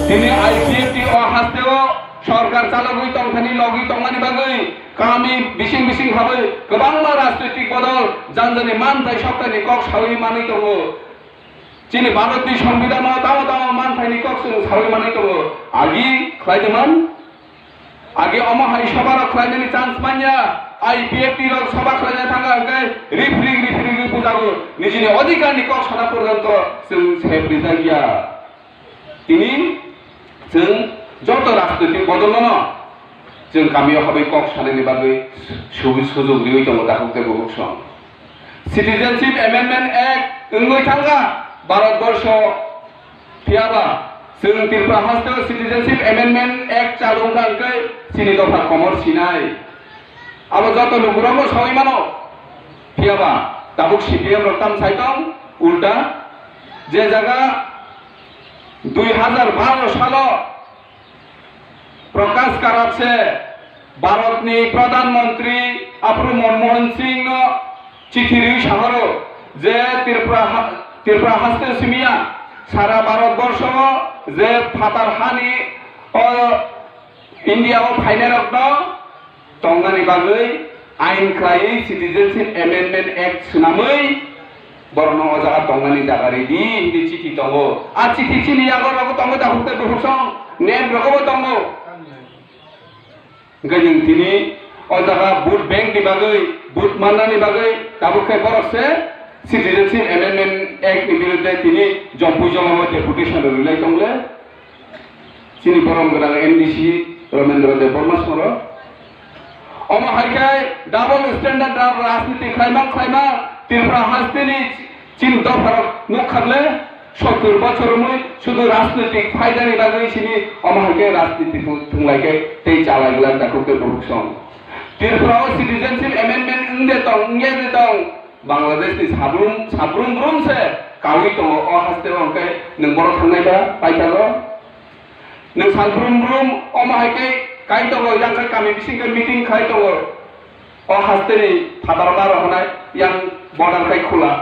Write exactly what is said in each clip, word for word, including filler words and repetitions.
Tini I P F T o hasteo sorkar chalogwi tongthani logwi tongmani bagwi kami bising bising habai kwbangma rajnoitik bodol janjani manthai sokthani kok sawi manwi tongo. Chini Bharatni Songbidanno tamo tamo manthaini kok chwng sawi manwi tongo. Agi khlai de man? Agi omo hai soba rok khlainani chance manya, I P F T rok soba khlaina thanga hwnkhe rifrig rifrig bujago, nijini odhikarni kok sana porjonto chwng sep rijak ya. Tini chwng joto rajnoitik bodolno chwng kamio habai kok sanani bagwi su-, sujok riwi tongo dakhuk tei bukhuk song. Citizenship Amendment Act wngwi thangkha Bharat borsho, phiyaba chwng Tripura hasteo Citizenship Amendment Act chalu wngkha hwnkhe chini dopha komor sinai. Abo joto lukurokno sawi mano. Phiyaba tabuk C P M rok tam sai tong ulta je jaga dui hajar baro salo Prakash Karatse Bharatni Pradhan Mantri aphuru Manmohan Singhno chithi riwi sahoro je Tripura ha-, Tripura haste simiya sara Bharat borsho je phatar hani o India o phainairokno tongnani bagwi ain khlaiwi Citizenship Amendment Act swnamwi borokno o jaga tongnani jaga ridi hinwi chithi tongo. A chithi chini yago rogo tongo dakhuk tei bukhuk song, net rogobo tongo. Hwnkhe nwng tini o jaga vote bank ni bagwi, vote mannani bagwi tabuk khe borok se Citizenship Amendment Act ni birudde tini Jampui Jolamo deputation rwlai tongle. Chini borom gwnang M D C Ramendra Debbarma soro. Omo hai khe double standard ra-, rajniti khlaima khlaima Tripura hasteni chini dopharok nukha le sottur bochor wngwi sudu rajnitik phaidani bagwi sini omo hai khe rajniti thung-, thunglai khe tei chalai glak dakhuk tei bukhuk song. Tripura o Citizenship Amendment wngde tong, wngya de tong, Bangladesh ni sabrum, sabrum brum se kawi tongo o haste o, hwnkhe nwng borok thangnai ba paithago? Nwng sal brum brum omo hai khe kai tongo, yang khe kami bising khe meeting khai tongo. O haste ni phataro ma rohornai yang border khai khula.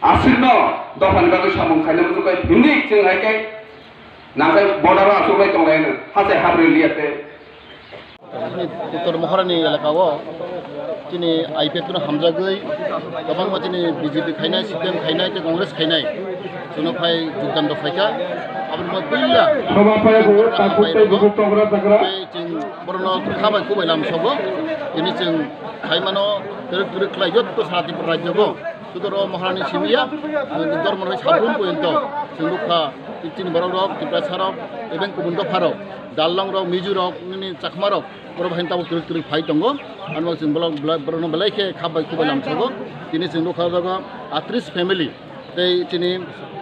Aswk no dopha ni bagwi samung khaina muchung khai hindi chwng hai khe nang khai border o aswk lai tonglai no hachai habrwi liya tei. Chini Uttor Mohorani elaka o chini I P F T no hamjagwi kwbangma chini B J P khainai, C P M khainai tei Congress khainai chwngno phai jogdan rok phaikha. Aboni bagwi puila Soba phai bo, takhuk tei bukhuk tokra jakra. Tei chwng borokno kha bai kubai lam sobo. Tini chwng khaimano twrwk twrwk khlai jotto sara Tripura rajyo bo. Sudoro Maharani simiya, dormo rok sabrum poyonto chwng nukha, chini borok rok, Tiprasa rok, even kubun dopha rok, Darlong rok, Mizo rok, nini Chakma rok, borok hai tabuk twrwk twrwk phai tongo. Ano chwng bolok, bolok, borokno belai khe kha bai kubai lam sogo. Tini chwng nukha jago atris family, tei chini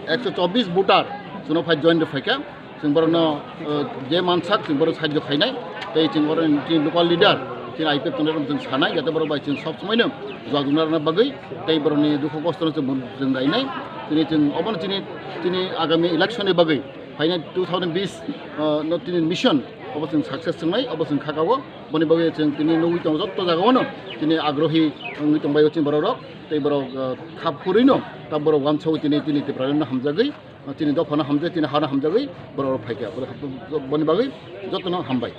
ekso chobbish voter chwngno phai join rw phaikha. Chwng borokno, uh, je mansak chwng borok sahajyo khainai, tei chwng borok chini local leader, chini I P F tongnai rok chwng sanai, jate borok bai chwng sob somoino jwak rwna rwna bagwi, tei borokni dukhu kostono chwng, chwng nainai. Chini chwng obono chini, chini agami election ni bagwi phainai two thousand bis, uh, no chini mission obo chwng success wngnai, obo chwng khakao. Boni bagwi chwng tini nugwi tongo jotto jagao no chini agrohi wngwi tongbaio chini borok rok, tei borok, uh, khap khurwino ta borok uansugwi tini, tini Tipraland no hamjagwi. Chini dophano hamjai, chini hano hamjagwi borok rok phaikha. Boni bagwi jotono hambai.